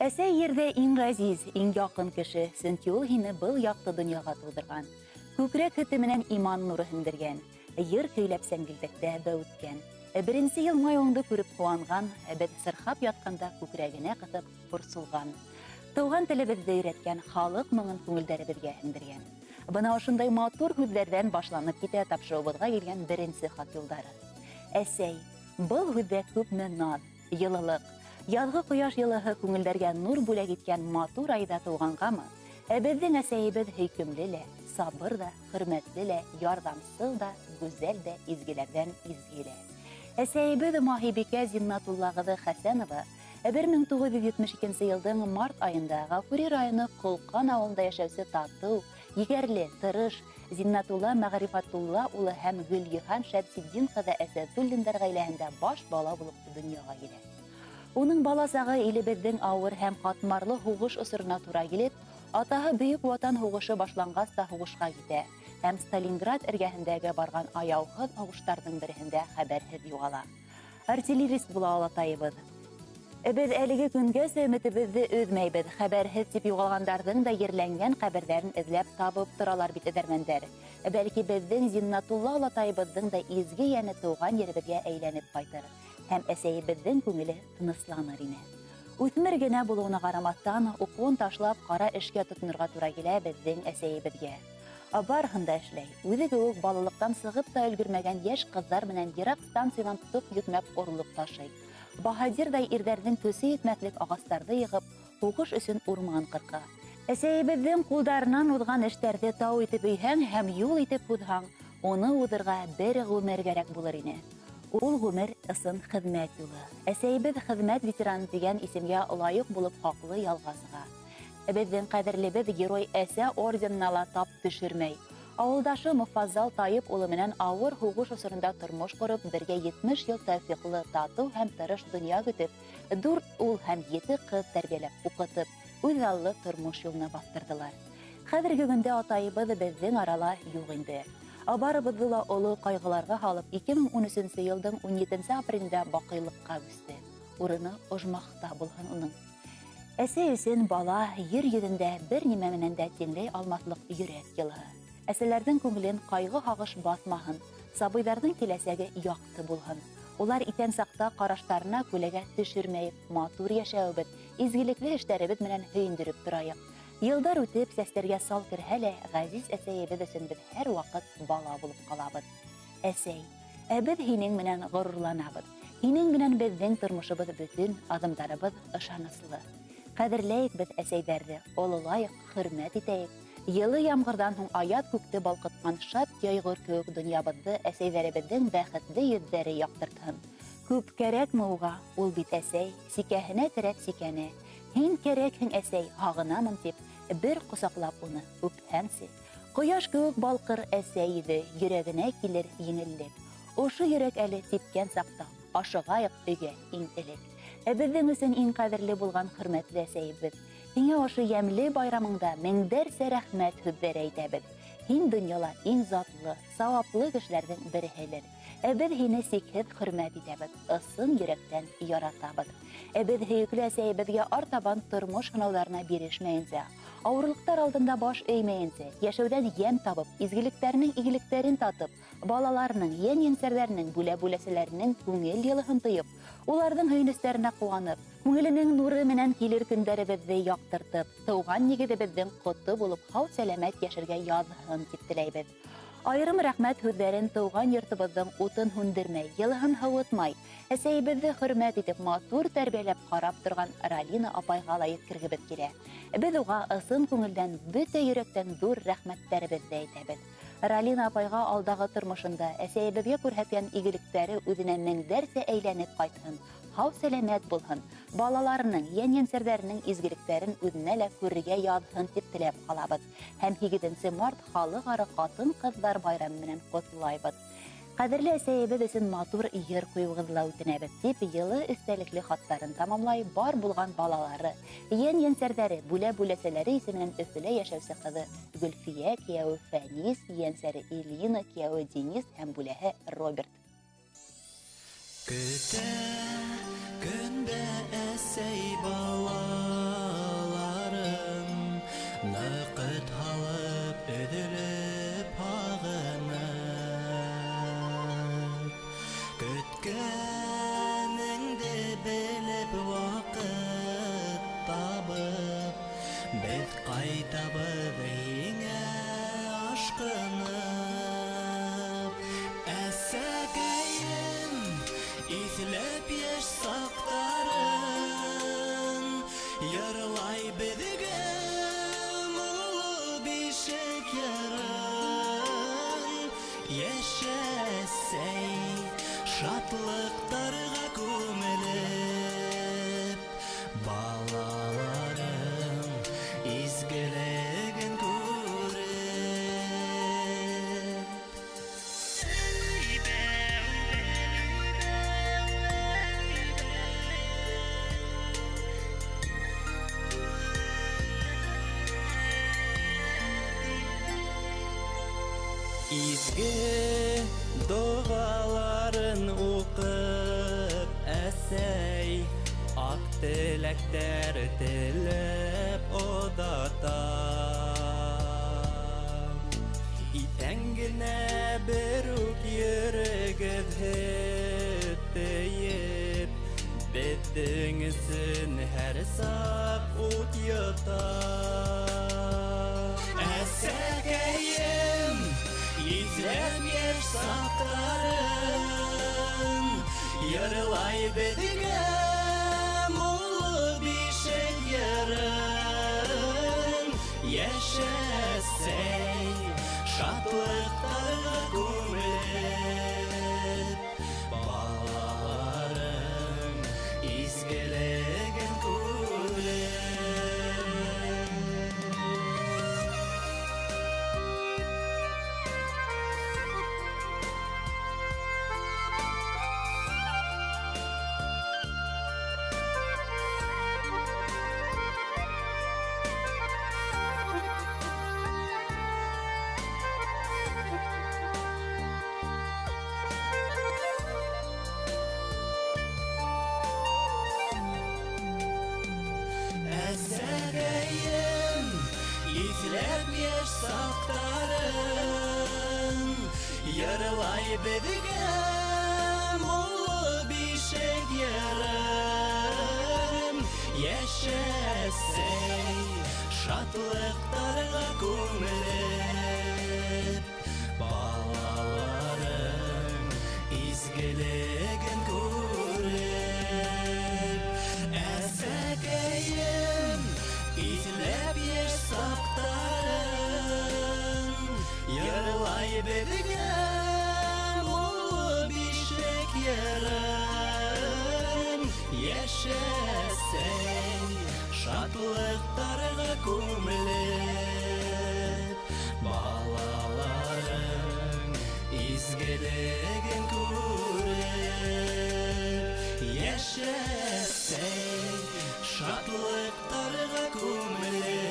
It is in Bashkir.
Әсәй ерҙә иң ғәзиз, иң яҡын кеше, сөнки ул һине был яҡты донъяға тыуҙырған. Күкрәк һөтө менән иман нуры һеңдергән, йыр көйләп сәңгелдәктә бәүеткән. Беренсе йылмайыуыңды күреп ҡыуанған, беҙ сырхап ятҡанда күкрәгенә ҡыҫып борсолған. Тыуған телебеҙҙе өйрәткән, халыҡ моңон күңелдәребеҙгә һеңдергән. Бына ошондай матур һүҙҙәрҙән башланып китә тапшырыуыбыҙға килгән беренсе хат юлдары. Әсәй, был һүҙҙә күпме наҙ, йылылыҡ. Яҙғы ҡояш йылыһы күңелдәргә нур бүләк иткән матур айҙа тыуғанғамы? Ә беҙҙең әсәйебеҙ һөйкөмлө лә, сабыр ҙа, хөрмәтле лә, ярҙамсыл да, гүзәл дә, изгеләрҙән изге лә. Әсәйебеҙ Маһибикә Зиннатулла ҡыҙы Хәсәнова 1972 йылдың март айында Ғафури районы Ҡолҡан ауылында йәшәүсе татыу, егәрле, тырыш Зиннатулла Мәғрифатулла улы һәм Гөлйыһан Шәмсетдин ҡыҙы Әсәҙуллиндар ғаиләһендә баш бала булып донъяға килә. Уның бала сағы илебеҙҙең ауыр һәм ҡатмарлы һуғыш осорона тура килеп, атаһы Бөйөк Ватан һуғышы башланғас та һуғышҡа китә һәм Сталинград эргәһендәге барған аяуһыҙ һуғыштарҙың береһендә хәбәрһеҙ юғала. Артиллерист була олатайыбыҙ. Беҙ әлеге көнгәсә өмөтөбөҙҙө өҙмәйбеҙ. Хәбәрһеҙ тип юғалғандарҙың да ерләнгән ҡәберҙәрен эҙләп табып торалар бит эҙәрмәндәр. Бәлки беҙҙең Зиннатулла олатайыбыҙҙың да изге йәне тыуған еребеҙгә әйләнеп ҡайтыр һәм әсәйебеҙҙең күңеле тынысланыр ине. Үҫмер генә булыуына ҡарамаҫтан, уҡыуын ташлап ҡара эшкә тотонорға тура килә беҙҙең әсәйебеҙгә. Барыһын да эшләй. Үҙе кеүек балалыҡтан сығып та өлгөрмәгән йәш ҡыҙҙар менән йыраҡ станциянан тоҡ йөкмәп орлоҡ ташый. Баһадирҙай ирҙәрҙең көсө етмәҫлек ағастарҙы йығып, һуғыш өсөн урман ҡырҡа. Әсәйебеҙҙең ҡулдарынан уҙған эштәрҙе тау итеп өйһәң һәм юл итеп һуҙһаң, уны уҙырға бер ғүмер кәрәк булыр ине. Ул ғүмер ысын хеҙмәт юлы. Әсәйебеҙ хеҙмәт ветераны тигән исемгә лайыҡ булып хаҡлы ялға сыға. Беҙҙең ҡәҙерлебеҙ Герой Әсә орденына ла тап төшөрмәй. Ауылдашы Муфаззал Тайып улы менән ауыр һуғыш осоронда тормош ҡороп, бергә 70 йыл тәүфиҡлы, татыу һәм тырыш донъя көтөп, 4 ул һәм 7 ҡыҙ тәрбиәләп, уҡытып, үҙаллы тормош юлына баҫтырҙылар. Хәҙерге көндә атайыбыҙ беҙҙең арала юҡ инде. Барыбыҙҙы ла оло ҡайғыларға һалып, 2013 йылдың 17 апрелендә баҡыйлыҡҡа күсте. Урыны ожмахта булһын уның. Әсәй өсөн бала ер йөҙөндә бер нимә менән дә тиңләй алмаҫлыҡ йөрәк йылыһы. Әсәләрҙең күңелен ҡайғы һағыш баҫмаһын, сабыйҙарҙың киләсәге яҡты булһын. Улар иҫән саҡта ҡараштарына күләгә төшөрмәйек, матур йәшәүебеҙ, изгелекле эштәребеҙ менән һөйөндөрөп торайыҡ. Йылдар үтеп, сәстәргә сал керһә лә, ғәзиз әсәйебеҙ өсөн беҙ һәр ваҡыт бала булып ҡалабыҙ. Әсәй, ә беҙ һинең менән ғорурланабыҙ. Һинең менән беҙҙең тормошобоҙ бөтөн, аҙымдарыбыҙ ышаныслы. Ҡәҙерләйек беҙ әсәйҙәрҙе, ололайыҡ, хөрмәт итәйек. Йылы ямғырҙан һуң аяҙ күкте балҡытҡан шат йәйғор кеүек донъябыҙҙы әсәйҙәребеҙҙең бәхетле йөҙҙәре яҡтыртһын. Күп кәрәкме уға, ул бит әсәй, сикәһенә терәп сикәне. Һин кәрәкһең, әсәй, һағынамын тип, бер ҡосаҡлап уны үпһәңсе. Ҡояш кеүек балҡыр әсәй йөҙө, йөрәгенә килер еңеллек. Ошо йөрәк әле типкән саҡта, ашығайыҡ өйгә иң элек. Ә беҙҙең өсөн иң ҡәҙерле булған хөрмәтле әсәйебеҙ, һиңә ошо йәмле байрамыңда меңдәрсә рәхмәт һүҙҙәре әйтәбеҙ. Һин донъяла иң затлы, сауаплы кешеләрҙең береһелер. Ә беҙ һине сикһеҙ хөрмәт итәбеҙ, ысын йөрәктән яратабыҙ. Ә беҙ һөйөклө әсәйебеҙгә артабан тормош һынауҙарына бирешмәйенсә, ауырлыҡтар алдында баш эймәйенсә, йәшәүҙән йәм табып, изгелектәренең игелектәрен татып, балаларының, йән-йәнсәрҙәренең, бүлә-бүләсәләренең күңел йылыһын тойоп, уларҙың һөйөнөстәренә ҡыуанып, күңеленең нуры менән килер көндәребеҙҙе яҡтыртып, тыуған нигеҙебеҙҙең ҡото булып һау-сәләмәт йәшәргә яҙһын тип теләйбеҙ. Айырым рәхмәт һүҙҙәрен тыуған йортобоҙҙоң утын һүндермәй, йылыһын һыуытмай, әсәйебеҙҙе хөрмәт итеп, матур тәрбиәләп ҡарап торған Ралина апайға ла еткергебеҙ килә. Беҙ уға ысын күңелдән, бөтә йөрәктән ҙур рәхмәттәребеҙҙе әйтәбеҙ. Ралина апайға алдағы тормошонда әсәйебеҙгә күрһәткән игелектәре үҙенә меңдәрсә әйләнеп ҡайтһын, һау-сәләмәт булһын, балаларының, йән-йәнсәрҙәренең изгелектәрен үҙенә лә күрергә яҙһын тип теләп ҡалабыҙ. Һәм 8 март халыҡ-ара ҡатын-ҡыҙҙар байрамы менән ҡотлайбыҙ. Ҡәҙерле әсәйебеҙ өсөн матур йыр ҡуйыуығыҙҙы ла үтенәбеҙ, тип йылы эстәлекле хаттарын тамамлай бар булған балалары, йән-йәнсәрҙәре, бүлә-бүләсәләре исеменән Өфөлә йәшәүсе ҡыҙы Гөлфиә, кейәүе Фәнис, йәнсәре Элина, кейәүе Денис һәм бүләһе Роберт. Көтә көндә әсәй бала. Йырлай беҙгә моңло бишек йырын. Йәшәсәй шатлыҡтарға күмелеп, балаларың изгелеген күреп. Изге доғаларын уҡып, әсәй аҡ теләктәр теләп оҙата. Иҫән генә бер үк йөрөгөҙ һөт тейеп, беҙҙең өсөн һәр саҡ ут йота. Әсәкәйем, иҫләп йәш саҡтарын, йырлай беҙгә моңло бишек йырын. Йәшәсәй шатлыҡтарға күмелеп, балаларың изгелеген күреп. Әсәкәйем, иҫләп йәш саҡтарын, йырлай беҙгә моңло бишек йырын. Йәшәсәй шатлыҡтарға күмелеп, балаларың изгелеген күреп. Әсәкәйем, иҫләп йәш саҡтарын, йырлай беҙгә моңло бишек йырын. Йәшәсәй шатлыҡтарға күмелеп, балаларың изгелеген күреп. Йәшәсәй шатлыҡтарға күмелеп,